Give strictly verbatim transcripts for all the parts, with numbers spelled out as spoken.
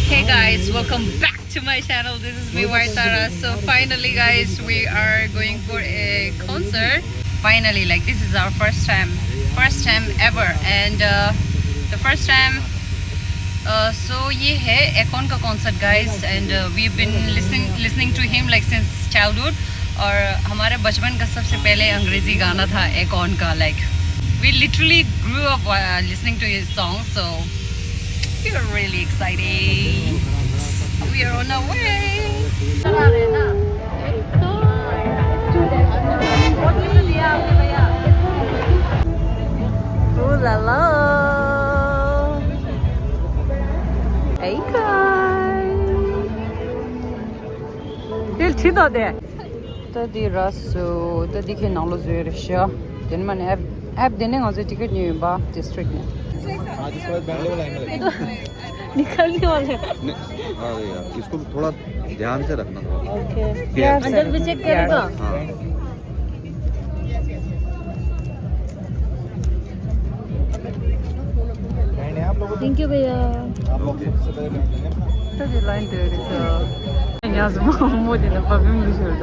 Hey guys, welcome back to my channel. This is me, Vaitara. So finally, guys, we are going for a concert. Finally, like, this is our first time, first time ever, and uh, the first time. Uh, so ये है Akon का concert guys, and we been listening listening to him like since childhood. और हमारे बचपन का सबसे पहले अंग्रेजी गाना था एकॉन का, like, we literally grew up listening to his song, so we are really excited. We are on our way. Ooh la la. Hey guys. དེ་ཁྲིད་དོ་དེ། ད་འདི་ར་སུ་ད་འདི་ཁའི་ནང་ལོ་བཟོས་རེད་ཤག་དེ་ནི་མ་ནི་ཨེབ་ཨེབ་དེ་ནི་ང་ཚོའི་ཊི་ཀེ་ཊི་ཉོས་ཡིན་པ། ཌིས་ཊི་རིག་ནས། हाँ, जिस पर बैंड वाला एंगल है। निकलने वाले हैं। नहीं, अरे यार, इसको थोड़ा ध्यान से रखना थोड़ा। ओके। केयर से। अंदर भी चेक करेगा। हाँ। थैंक यू भैया। ད་དེ་ལ་ཡིན་དེ་རེད་ཤག་ཡང་སུ་མོ་མོ་དེ་ན་པར་ཕིའུམ་ལུ་ཤོར་ད།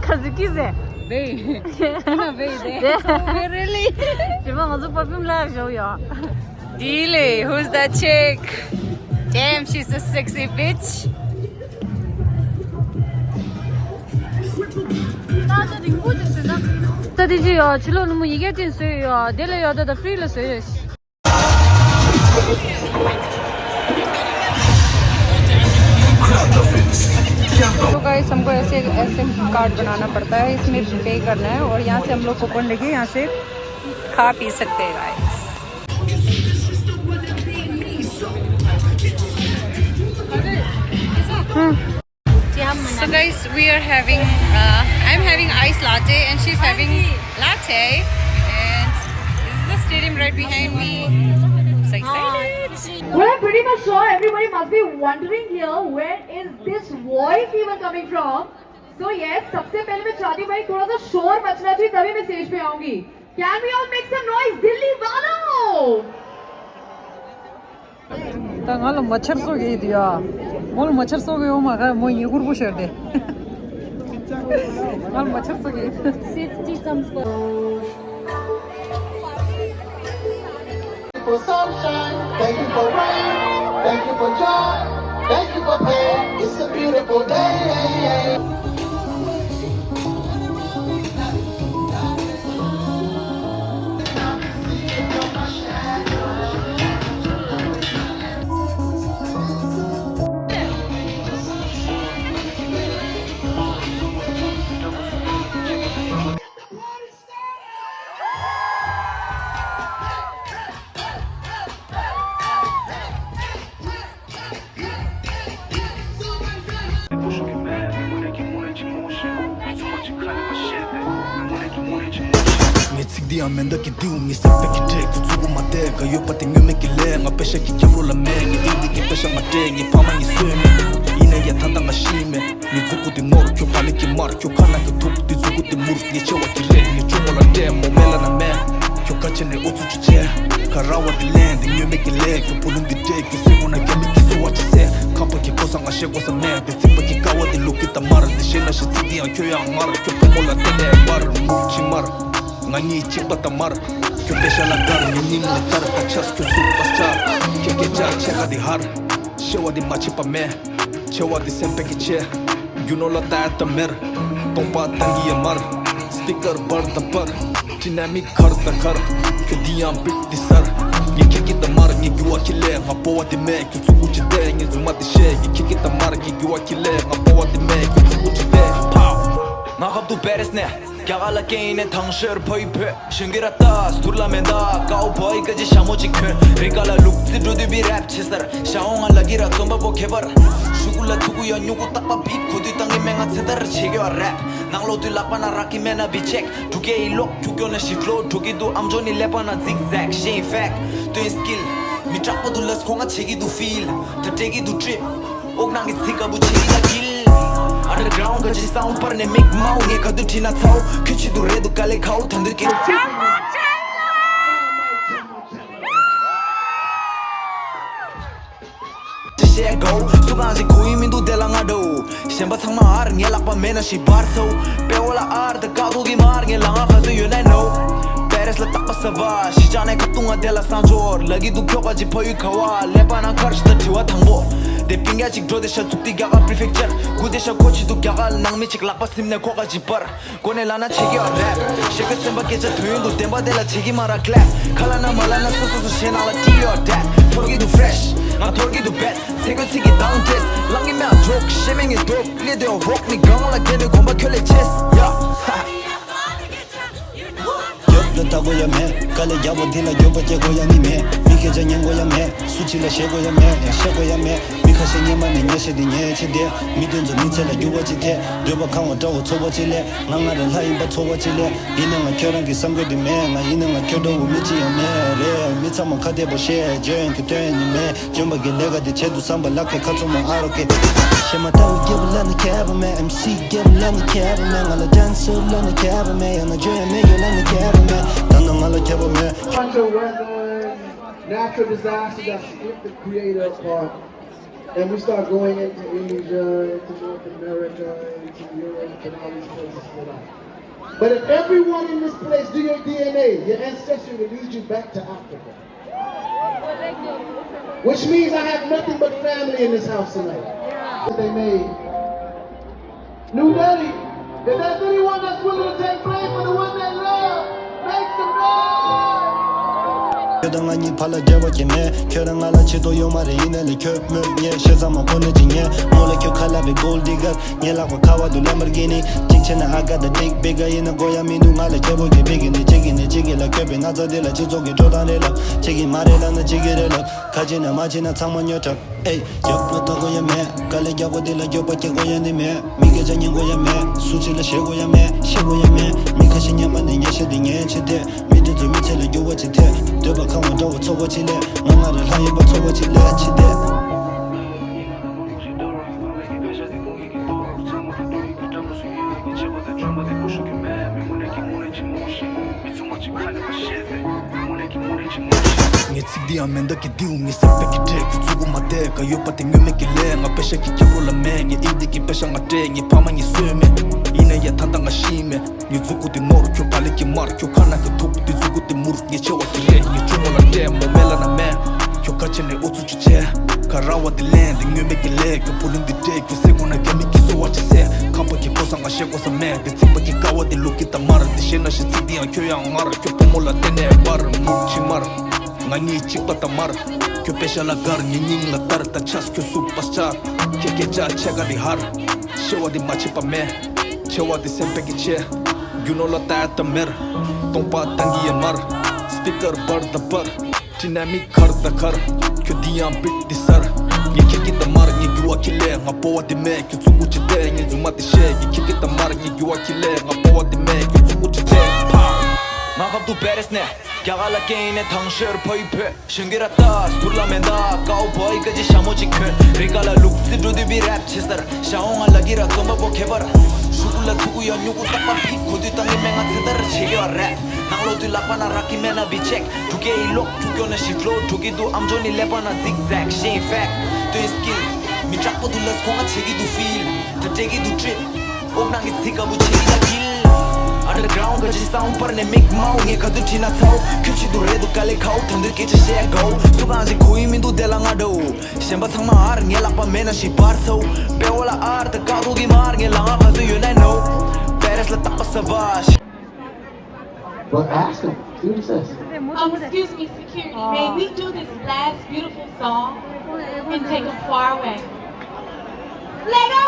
ཁ་ཟི་ཀི་ཟེ། བེ། ཁ་ན་བེ་དེ། རེ་ལི། ཇི་མ་ང་ཚོ་པར་ཕིའུམ་ལ་ཞོག་ཡོ། Really? Who's that chick? Damn, she's a sexy bitch. ད་དེ་ཅི་ཡོད། ཕྱི་ལོགས་ནུ་མོ་ཡི་གེ་ཏིན་བཟོས་ཡོད། དེ་ལ་ཡོད་ད་ད་ཕི་རི་ལ་བཟོས་ཡོད། तो गाइस, हमको ऐसे ऐसे कार्ड बनाना पड़ता है, इसमें पे करना है और यहाँ से हम लोग कूपन लेके यहाँ से खा पी सकते हैं guys. So guys, we are having, uh, I'm having ice latte and she's having latte. And this is the stadium right behind me. So excited. Well, I'm pretty much sure everybody must be wondering here, where is this voice even coming from? So yes, सबसे पहले मैं चाहती हूँ भाई थोड़ा सा शोर मचना चाहिए तभी मैं स्टेज पे आऊंगी। Can we all make some noise, Delhi वालों? ད་ང་ལ་མ་ཆར་སོགས་ཀྱི་ཡིད་ཡ། མོ་ལ་མ་ཆར་སོགས་ཀྱི་ཡོང་མ་ག་མོ་ཡིན་ཁུར་པོ་ཤར་ཏེ། ང་ལ་མ་ཆར་སོགས་ཀྱི་ཡིད། Safety comes first. For sunshine, thank you for rain, thank you for joy, thank you for pain. It's a beautiful day. ངས་ཚིག་འདི་ཡང་མེ་མདའ་གི་མདེའུ་ངས་སེམས་པའི་གི་འདྲེ་ཁུ་ཚུགས་མ་བསྡད་ག་ཡོད་པ་དེ་སྔོན་མེད་ཀྱི་ལས་ང་པེ་ཤ་གི་རྒྱབ་རོ་ལ་མེད། ངས་ཨིན་དི་གི་པེ་ཤ་ང་སྤྲད། ངས་ཕ་མ་ངས་གསོས་མེད། ཡིན་ན་ཡ་ད་ལྟ་ང་ཤི་མེད། ངས་མཛུ་གུ་དེ་ནོར་ཁྱོད་བ་ལི་གི་མར། ཁྱོད་ཁ་ན་གི་ཐུག་དེ་མཛུ་གུ་དེ་མུར། ངས་ཆེ་བ་གི་རེད། ངས་ཆུང་བ་ལ་སྤྲད། མོ་མེ་ལ་ན་མེད། ཁྱོད་ཁ་ཆེ་ནས་ཨུ་ཚུགས་ཅིག་བྱས། ཁ་ར་བ་དེ་ལེན་དེ་སྔོན་མེད་ཀྱི་ལས། ཁྱོད་བུ་ལུང་དེ་སྤྲད། ཁྱོད་སེ་གོ་ན་རྒྱ་མི་གི་སེ་བ་ཅིག་ཟེར། ཁ་པ་གི་གོ་ས་ང་ཤེས་གོ་ས་མེད། དེ་ཚིག་པ་གི་ཀ་བ་དེ་ལུག་གི་ད་མར། དེ་ཤེས་ན་ཤེས་ཚིག་དེ་ཡང་ཁྱོད་ཡང་ངར། ཁྱོད་བུ་མོ་ལ་བརྟེན་ནས་འབར་མུར་ཅིག་མར། ང་གཉིས་གཅིག་པ་ད་མར། ཁྱོད་པེ་ཤ་ལ་དགར། ངའི་སྙིང་ལ་དར། ཁ་ཆགས་ཁྱོད་སུ་པ་ཆགས། ཁྱེད་སྐད་ཆ་ཆེ་ཁ་དེ་ཧར། ཤེ་བ་དེ་མ་ཆེ་བ་མེད། ཆེ་བ་དེ་སེམས་པའི་གི་ཆེ། རྒྱུ་ནོར་ལ་ལྟ་ཡ་ད་མེར། སྟོང་པ་བཏང་གི་ཡ་མར། སི་པི་ཀར་འབར་དང་འབར། ཌའི་ན་མིག་འཁར་དང་འཁར། ཁྱོད་འདི་ཡང་བིག་འདི་སར། ངས་ཁྱེད་ཀྱི་ད་མར། ངས་རྒྱུ་བ་ཁྱི་ལས་ང་པོ་བ་དེ་མེད། ཁྱོད་ཚུགས་ཀུ་ཅི་བལྟས། ངས་རྫུན་མ་དེ་བཤད། ངས་ཁྱེད་ཀྱི་ད་མར། ངས་རྒྱུ་བ་ཁྱི་ལས་ང་པོ་བ་དེ་མེད། ཁྱོད་ཚུགས་ཀུ་ཅི་བལྟས། ཕའོ། ང་ཁབ་ཏུ་པེ་རེས་ནས། རྒྱ་གར་ལ་སྐད་ཡིན་ནས་དང་ཤེར་ཕ་ཡི་བོད། ཞིང་གི་ར་ཏ་སྟུར་ལ་མེ་མདའ་ཀའོ་བོའི་ཀ་ཅི་ཞྭ་མོ་གཅིག་གྱོན། རི་ཀ་ལ་ལུག་རྫི་འགྲོ་དུས་བི་རེབ་བྱེད་སར། ཞྭ་འོང་ང་ལ་གི་ར་རྩོམ་པ་པོ་ཁྱད་པར། ཤུ་གུ་ལ་ཚུ་གུ་ཡ་སྨྱུ་གུ་རྟག་པ་བིད་གོ་དུས་བཏང་གི་མེ་ང་ཚེ་ཐར་བྱེད་གི་བ་རེབ། ནང་ལོག་དུས་ལག་པ་ན་རག་གི་མེད་ན་བི་ཆེག་འབྲུ་སྐད་ཡི་ལོག་ཁྱུག་ཀྱོ་ན་ཞིབ་ལོ་འགྲོ་གི་འདུག་ཨམ་ཅོག་ནི་ཀླད་པ་ན་ཛིག་ཟེག་ཤེས་ཡིན་ཕེག་སྟོན་སི་ཀིལ། མི་དྲག་པོ་འདུག་ལས་ཁོ་ང་བྱེད་ཀྱི་འདུག་ཕིལ། ད་སྤྲད་ཀྱི་འདུག་ཀྲིབ། འོག་ནང་གི་ཚིག་ཀ་བུ་ཆེ་ཡིན་ན་གིལ། ཨན་ཌར་གྲའུན་ག་ཅི་སའུན་པར་ནས་མིག་མའུ་ངས་ག་དུས་ཁྲིད་ན་ཚའུ་ཁྱོད་ཆེད་དུ་རེད་འདུག་དཀའ་ལས་ཁའུ་ད་འདོད་ཀྱི། ལས་གོ། སུ་གང་ཞིག་གོ་ཡི་མི་འདུག་དེ་ལ་ང་འགྲོ། གཞན་པ་ཚང་མ་ཨར་ངའི་ལག་པ་མེད་ན་ཞིག་འབར་སོ། པེ་ཝ་ལ་ཨར་ད་ཀག་རྡོ་གི་མར་ངའི་ལ་ང་ག་ཚོད་ཡོད་ན་ནོ། པེ་རེས་ལ་རྟག་པ་ས་བ་ཞི་ཅག་ནས་ཁ་ཏུང་ང་དེ་ལ་སང་ཆོར་ལ་གི་འདུག་ཁྱོ་ག་ཅི་ཕ་ཡུལ་ཁ་བ་ལས་པ་ན་ཁར་ཤི་ད་དྲི་བ་དང་པོ། དེ་པིང་ཡ་ཅིག་འགྲོ་དེ་ཤ་ཚུགས་དེ་རྒྱ་གར་པི་རི་ཕེག་ཅར་གུ་དེ་ཤ་ཁོ་ཆི་འདུག་རྒྱ་གར་ནང་མི་ཅིག་ལག་པ་སིམ་ནས་ཁོ་ག་ཅི་པར། གོ་ནས་ལ་ན་ཆེ་གི་ཨ་རེད། ཤེ་གི་སེམས་པ་སྐད་ཆ་དོན་ཡོད་འདུག་བདེན་པ་དེ་ལ་ཆེ་གི་མ་ར་ཀླད། ཁ་ལ་ན་མ་ལ་ན་སོ་སོ་སོ་ཤེ་ནང་ལ་ཏི་ཡོ་ཌེད། ཚོར་གི་འདུག་ཕྲེཤ། ང་ཐོར་གི་འདུག་བེད། ཚེ་གོས་ཚིག་གི་དང་ཏེས། ལང་གི་མེ་ཨ་ཇོག་ཤེ་མེ་ངེ་དོག་ལེ་དེ་འོ་རོག་མི་གང་ལ་གེ་ནི་གོམ་པ་ཁྱོད་ལས་ཆེས་ཡ། རྒྱབ་ལ་ལྟ་དགོས་ཡ་མེད། དཀའ་ལས་རྒྱག་པ་འདི་ལ་འགྱོད་པ་སྐྱེ་དགོས་ཡ་ནི་མེད། མི་སྐད་ཆ་ཉན་དགོས་ཡ་མེད། སུ་གཅིག་ལ་ཞེད་དགོས་ཡ་མེད། ཡ་བཤད་དགོས་ཡ་མེད། མི་ཁ་ཤས་སྙན་མ་ནས་ཉན་བཤད་དེ་ཉན་ཆེ་དེ། མི་དེ་ཚོ་མི་ཚེ་ལ་འགྱུར་བ་ཅི་ཐེ། འདོད་པ་ཁང་བ་འདྲ་བོ་ཚོགས་པ་ཅི་ལས། ང་ང་རང་ལྷ་ཡིན་པ་ཚོགས་པ་ཅི་ལས། ཡིན་ན་ང་ཁྱོད་རང་གི་བསམ་དགོས་དེ་མེད། ང་ཡིན་ན་ང་ཁྱོད་འདྲ་བོ་མི་ཅི་ཡང་མེད་རེད། མི་ཚང་མ་ཁ་བདེ་པོ་བཤད་འཇོན་གྱི་དོན་ནི་མེད། འཇོན་པ་གི་ལས་ཀ་དེ་བྱེད་དུ་བསམ་པ་ལག་གི་ཁ་ཚོ་མ་ཨ་རོ་གི། ཞེ་མ་ལྟ་བུ་རྒྱལ་པོ་ལ་ནི་ཁྱད་པར་མེད། ཨེམ་སི་རྒྱལ་པོ་ལ་ནི་ཁྱད་པར་མེད། ང་ལ་ཌན་སར་ལ་ནི་ཁྱད་པར་མེད། ཡང་ན་འཇོན་ཡང་མེད་ཡོད་ལ་ནི་ཁྱད་པར་མེད། ད་ནི་ང་ལ་ཁྱད་པར་མེད། Natural disasters that split the creator apart. And we start going into Asia, into North America, into Europe, and all these places for that. But if everyone in this place do your D N A, your ancestry will lead you back to Africa. Which means I have nothing but family in this house tonight. That they made. New Delhi, if there's anyone that's willing to take blame for the one they love, make some noise! ཁྱོད་དང་ང་གཉིས་བར་ལ་འབྲེལ་བ་གྱི་མེད། ཁྱོད་རང་ང་ལ་ཆེ་ཏོ་ཡོད་མ་རེད། ཡིན་ནའི་ལས་ཁྱོད་མོས་ངས་ཤེས་ཙམ་མ་གོ་ནས་ཅི་ངས་མོ་ལ་ཁྱོད་ཁ་ལ་བའི་གོལ་ཌི་གར་ངའི་ལག་པ་ཁ་བ་དུ་ལམ་བར་གྱི་ནི་གཅིག་བྱས་ན་ཨ་ག་ད་ཏིག་བེ་ག་ཡིན་ན་དགོས་ཡ་མི་འདུག་ང་ལ་ཁྱད་པོ་གི་བེ་གི་ནི་གཅིག་གི་ནི་གཅིག་གི་ལ་ཁྱོད་པའི་ན་ཚ་དེ་ལ་སྤྱི་ཚོགས་ཀྱི་འགྲོ་སྟངས་རེད་ལབ། གཅིག་གི་མ་རེད་ལབ་ན་གཅིག་གི་རེད་ལབ། ཁ་ཅིག་ན་མ་ཅིག་ན་ཚང་མ་ཉོ་དྲག་ཨེ། རྒྱབ་ལ་ལྟ་དགོས་ཡ་མེད། དཀའ་ལས་རྒྱག་པ་འདི་ལ་འགྱོད་པ་སྐྱེ་དགོས་ཡ་ནི་མེད། མི་སྐད་ཆ་ཉན་དགོས་ཡ་མེད། སུ་གཅིག་ལ་ཞེད་དགོས་ཡ་མེད། ཞེད་དགོས་ཡ་མེད། མི་ཁ་ཤས་སྙན་པ་ནས་ཉན་ཤེས་དེ་ཉན་ཆེ་དེ། མི་དེ་ཚོ་མི་ཚེ་ལ་འགྱུར་བ་ཅི་ཐེབས། འདོད་པ་ཁང་བ་འདྲ་བོ་ཚོགས་པ་ཅི་ལས། ང་ང་རང་ལྷ་ཡིན་པ་ཚོགས་པ་ཅི་ལས་ཆེ་དེ། ངས་ཚིག་འདི་ཡང་མེ་མདའ་གི་མདེའུ་ངས་ཟག་པའི་གི་འདྲེ་ཁུ་ཚུགས་མ་བསྡད་ག་ཡོད་པ་དེ་ངོ་མེད་ཀྱི་ལས། ང་པེ་ཤ་གི་ཁྱབ་རོ་ལ་མེད། ངས་ཨིན་དི་གི་པེ་ཤ་ང་སྤྲད། ངས་ཕ་མ་ངས་གསོས་མེད། ཡིན་ན་ཡ་ད་ལྟ་ང་ཤི་མེད། ངས་མཛུ་གུ་དེ་ནོར་ཁྱོད་ག་ལེ་གི་མར་ཁྱོད་ཁ་ན་གི་ཐུག་དེ་མཛུ་གུ་དེ་མུར་ངས་ཆེ་བ་གི་རེད། ངས་ཆུ་མོ་ལ་སྤྲད་མོ་མེ་ལ་ན་མེད། ཁྱོད་ཁ་ཆེ་ནས་ཨུ་ཚུགས་ཆེ་ཆེ། ཁ་ར་བ་དེ་ལེན་དེ་ངོ་མེད་ཀྱི་ལས། ཁྱོད་བུ་ལོན་དེ་སྤྲད་ཁྱོད་སེ་གོ་ན་རྒྱ་མི་གི་སོ་བ་ཆེ་སེ། ཁ་པ་གི་གོ་ས་ང་ཤེས་གོ་ས་མེད། དེ་ཚིག་པ་གི་ཀ་བ་དེ་ལུག་གི་ད་མར་དེ་ཤེས་ན་ཤེས་ཚིག་དེ་ཡང་ཁྱོད་ཡང་ངར། ཁྱོད་བུ་མོ་ལ་བརྟེན་ནས་འབར་མུག་ཆི་མར། ང་གཉིས་གཅིག་པ་ད་མར། ཁྱོད་པེ་ཤ་ལ་གར་ངའི་སྙིང་ལ་ལྟར་ད་ཆས་ཁྱོད་སུ་པ་སི་ཊར། ཁྱེད་སྐད་ཆ་ཆེ་ག་དེ་ཧར། ཤེས་བ་དེ་མ་ཆེ་བ་མེད། ཆེ་བ་དེ་སེམས་པའི་གི་ཆེ། རྒྱུ་ནོར་ལ་ལྟ་ད་མེར། སྟོང་པ་བཏང་གི་ཡེ་མར། སི་པི་ཀར་འབར་ད་འབར། ཊི་ན་མི་གར་ད་གར། ཁྱོད་འདི་ཡང་བིཊ་འདི་སར། ངས་ཁྱེད་ཀྱི་ད་མར་ངས་རྒྱུ་བ་ཁྱི་ལས་ང་སྤོ་བ་དེ་མེད། ཁྱོད་ཚུགས་ཀུ་ཅི་བལྟས་ངས་རྫུན་མ་དེ་བཤད། ངས་ཁྱེད་ཀྱི་ད་མར་ངས་རྒྱུ་བ་ཁྱི་ལས་ང་སྤོ་བ་དེ་མེད། ཁྱོད་ཚུགས་ཀུ་ཅི་བལྟས་ཕ། ང་ཁབ་ཏུ་པེ་རེས་ནས། རྒྱ་གར་ལ་སྐད་ཡིན་ནས་དང་ཤོར་ཕ་ཡུལ་བོད། གཞོན་སྐྱེས་ར་ལྟ་ཟུར་ལ་མེ་མདའ་ཀའོ་བོའི་ཀ་ཅི་ཞྭ་མོ་གཅིག་གྱོན། རི་ཀ་ལ་ལུག་རྫི་འགྲོ་དུས་བི་རེབ་བྱེད་སར། ཞྭ་འོང་ང་ལ་གི་ར་རྩོམ་པ་པོ་ཁྱད་པར། ཤུ་གུ་ལ་ཚུ་གུ་ཡ་སྨྱུ་གུ་རྟག་པ་ཕིག་གོ་དུས་ཏང་གི་སྨན་ང་ཚེ་ལྟར་བྱེད་ཀྱི་བ་རེད། ནང་ལོག་དུས་ལག་པ་ན་རག་གི་མེད་ན་བི་ཆེག་འབྲུ་སྐད་ཡིག་ལོག་ཁྱུག་སྐྱོ་ན་ཞིབ་ལོ་འགྲོ་གི་འདུག་ཨམ་ཅོག་ནི་ཀླད་པ་ན་ཛིག་ཛེག་ཤེས་ཡིན་ཕེག་སྟོན་སི་ཀིལ། མི་དྲག་པོ་འདུག་ལ་སྐོ་ང་བྱེད་ཀྱི་འདུག་ཕིལ། ད་སྤྲད་ཀྱི་འདུག་ཊི་རིབ། ཨོག་ནང་གི་ཚིག་དཀར་པོ་ཆེ་གི་ལ་གིལ། ཨན་ཌར་གྲའུན་ཌ་ག་ཅི་སའུན་ཌ་པར་ནས་མིག་མའོ་ངས་ག་དུས་ཁྲིད་ན་ཚའོ། ཁྱོད་ཆེད་དུ་རེད་འདུག་དཀའ་ལས་ཁའོ་ད་དུས་སྐད་ཆ་བཤད་གའོ། སུ་གང་ཞིག་གོ་ཡི་མི་འདུག་དེ་ལ་ང་འདྲའོ། གཞན་པ་ཚང་མ་ཨར་ངའི་ལག་པ་མེད་ན་ཞིག་འབར་ཚའོ། པེ་ཝ་ལ་ཨར་ད་ཀག་རྡོ་གི་མར་ངའི་ལ་ང་ག་ཚོད་ཡོད་ན་ནོ། པེ་རེས་ལ་རྟག་པ་ས་བ། Well, ask him. See what he says. Um, excuse me, security. May we do this last beautiful song and take him far away? Let go!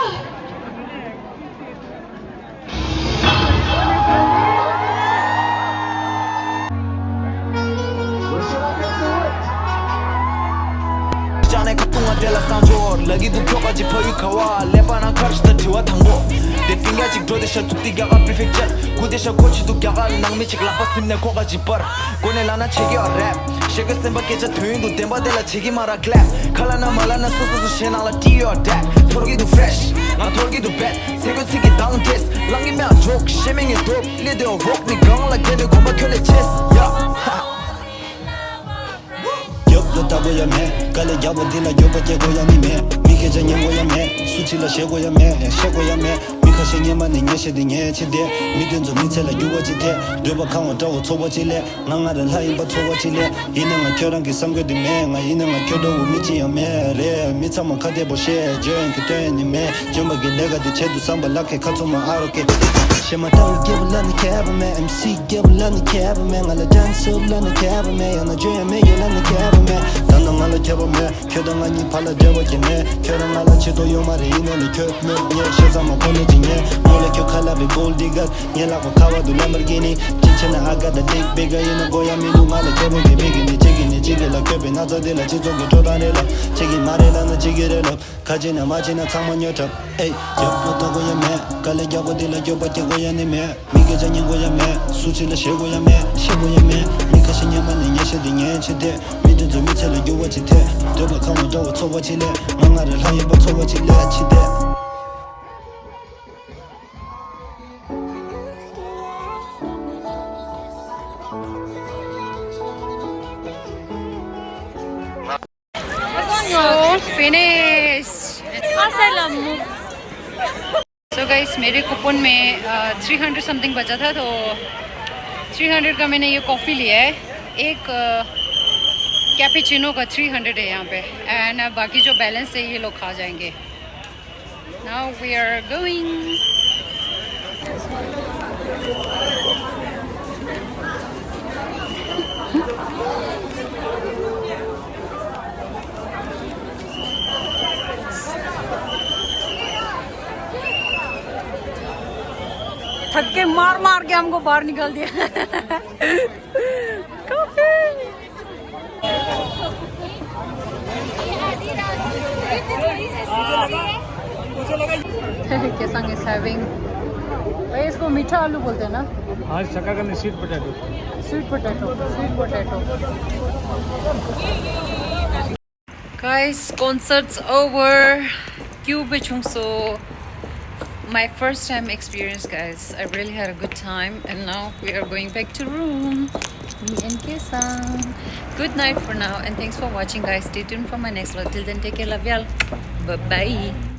ལྕགས་ནས་ཁ་བཏུང་བ་དེ་ལ་བསང་ཆོག་ལ་གི་འདུག་ཁྱོ་ག་ཅི་ཕ་ཡུལ་ཁ་བ་ལས་པ་ན་ཁར་ཤི་ད་དྲི་བ་དང་པོ། དེ་ཏིང་ཡ་ཅིག་འགྲོ་དེ་ཤ་ཚུགས་ཏི་རྒྱ་གར་པི་རི་ཕེག་ཅར་གུ་དེ་ཤ་ཁོ་ཆི་འདུག་རྒྱ་གར་ནང་མི་ཅིག་ལག་པ་སིམ་ནས་ཁོ་ག་ཅི་པར། གོ་ནས་ལ་ན་ཆེ་གི་ཡོད་རེད། ཤེ་གི་སེམས་པ་སྐད་ཆ་དོན་ཡིན་འདུག་བདེན་པ་དེ་ལ་ཆེ་གི་མ་ར་ཀླད། ཁ་ལ་ན་མ་ལ་ན་སོ་སོ་སོ་ཤེ་ནང་ལ་ཏི་ཡོད་རེད། ཚོར་གི་འདུག་ཕྲེཤ། ང་ཐོར་གི་འདུག་བེད། ཚེ་གོས་ཚིག་གི་དང་ཏེས། ལང་གི་མེ་ཨ་ཇོག་ཤེ་མེ་ངེ་དོག་ལེ་དེ་འོ་རོག་མི་གང་ལ་གེ་ནེ་གོམ་པ་ཁྱོད་ལས་ཆེས་ཡ། རྒྱབ་ལ་ ལྟ་དགོས་ཡ་མེད། དཀའ་ལས་རྒྱག་པ་འདི་ལ་འགྱོད་པ་སྐྱེ་དགོས་ཡ་ནི་མེད། མི་སྐད་ཆ་ཉན་དགོས་ཡ་མེད། སུ་གཅིག་ལ་ཞེད་དགོས་ཡ་མེད། བཤད་དགོས་ཡ་མེད། མི་ཁ་ཤས་སྔན་མ་ནས་ངས་བཤད་དེ་ངས་བྱེད་དེ། མི་དེ་ཚོ་མི་ཚེ་ལ་འགྱུར་བ་ཅིག་ཐེབས། འདོད་པ་ཁེངས་པ་འདྲ་བོ་ཚོར་བ་ཅིག་སླེབས། ང་ང་རང་ལྷ་ཡིན་པ་ཚོར་བ་ཅིག་སླེབས། ཡིན་ན་ང་ཁྱོད་རང་གི་བསམ་དགོས་དེ་མེད། ང་ཡིན་ན་ང་ཁྱོད་འདྲ་བོ་མི་གཅིག་ཡང་མེད་རེད། མི་ཚང་མ་ཁ་བདེ་པོ་བཤད་བརྗོད་ཡང་གི་དོན་ཡང་ནི་མེད། འཇོན་པ་གི་ལས་ཀ་དེ་བྱེད་དུ་བསམ་པ་ལ་ཁའི་ཁ་ཚོ་མ་ཨ་རོ་ཀེ། གཞས་མ་བཏང་རྒྱལ་པོ་ལ་ནི་ཁྱད་པར་མེད། ཨེམ་སི་རྒྱལ་པོ་ལ་ནི་ཁྱད་པར་མེད། ང་ལ་ཅན་སུབ་ལ་ནི་ཁྱད་པར་མེད། ཡང་ན་བརྗོད་ཡང་མེད་ཡོད་ལ་ནི་ཁྱད་པར་མེད། ད་ནང་ང་ལ་ཁྱད་པར་མེད། ཁྱོད་དང་ང་གཉིས་བར་ལ་འབྲེལ་བ་གྱི་མེད། ཁྱོད་རང་ང་ལ་ཆེ་ཏོ་ཡོད་མ་རེད། ཡིན་ནའི་ལས་ཁྱོད་མོས་ངས་བཤད་ཚང་མ་ཁོ་ནས་ཀྱི་ངས་མོ་ལ་ཁྱོད་ཁ་ལ་བའི་གོལ་ཌི་གར། ངའི་ལག་པ་ཁ་བ་དུ་ལམ་བར་གྱི་ནི་ཅི་བྱེད་ན་ཨ་ག་ད་ལིག་བེ་ག་ཡིན་ན་གོ་ཡ་མི་འདུག་ང་ལ་ཁྱད་པར་གྱི་མེད་གི་ནི་གཅིག་གི་ནི་གཅིག་གི་ལ་ཁྱོད་པའི་ན་ཚ་དེ་ལ་སྤྱི་ཚོགས་ཀྱི་འཕྲོ་བཏང་རེད་ལ་གཅིག་གི་མ་རེད་ལ་ན་གཅིག་གི་རེད་ལ། ཁ་ཅིག་ན་མ་ཅིག་ན་ཚང་མ་ཉོ་གྲབས། ཨེ་ཡག་པོ་ལྟ་དགོས་ཡ་མེད། དཀའ་ལས་རྒྱག་པ་འདི་ལ་འགྱོད་པ་སྐྱེ་དགོས་ཡ་ནི་མེད། མི་སྐད་ཆ་ཉན་དགོས་ཡ་མེད། སུ་གཅིག་ལ་ཞེད་དགོས་ཡ་མེད། ཞེད་དགོས་ཡ་མེད། མི་ཁ་ཤས་སྔན་མ་ནས་ངས་བཤད་དེ་ངས་བྱེད་དེ། མི་དེ་ཚོ་མི་ཚེ་ལ་འགྱུར་བ་ཅིག་ཐེབས། འདོད་པ་ཁེངས་པ་འདྲ་བོ་ཚོར་བ་ཅིག་སླེབས། ང་ང་རང་ལྷ་ཡིན་པ་ཚོར་བ་ཅིག་སླེབས་ཅི་བསྡད། So finish. So guys, मेरे कूपन में three hundred something बचा था, तो three hundred का मैंने ये कॉफ़ी लिया है। एक कैपेचिनो का थ्री हंड्रेड है यहाँ पे, एंड बाकी जो बैलेंस है ये लोग खा जाएंगे। Now we are going. थक के मार मार के हमको बाहर निकाल दिया। कॉफी। कैसा है सर्विंग? भाई, इसको मीठा आलू बोलते हैं ना? हाँ, शकरकंदी, sweet potato. Sweet potato, sweet potato. Guys, concert's over. क्यों भी छुंग सो। My first time experience, guys. I really had a good time, and now we are going back to room. Me and Kesang. Good night for now, and thanks for watching, guys. Stay tuned for my next vlog. Till then, take care, love y'all. Bye bye.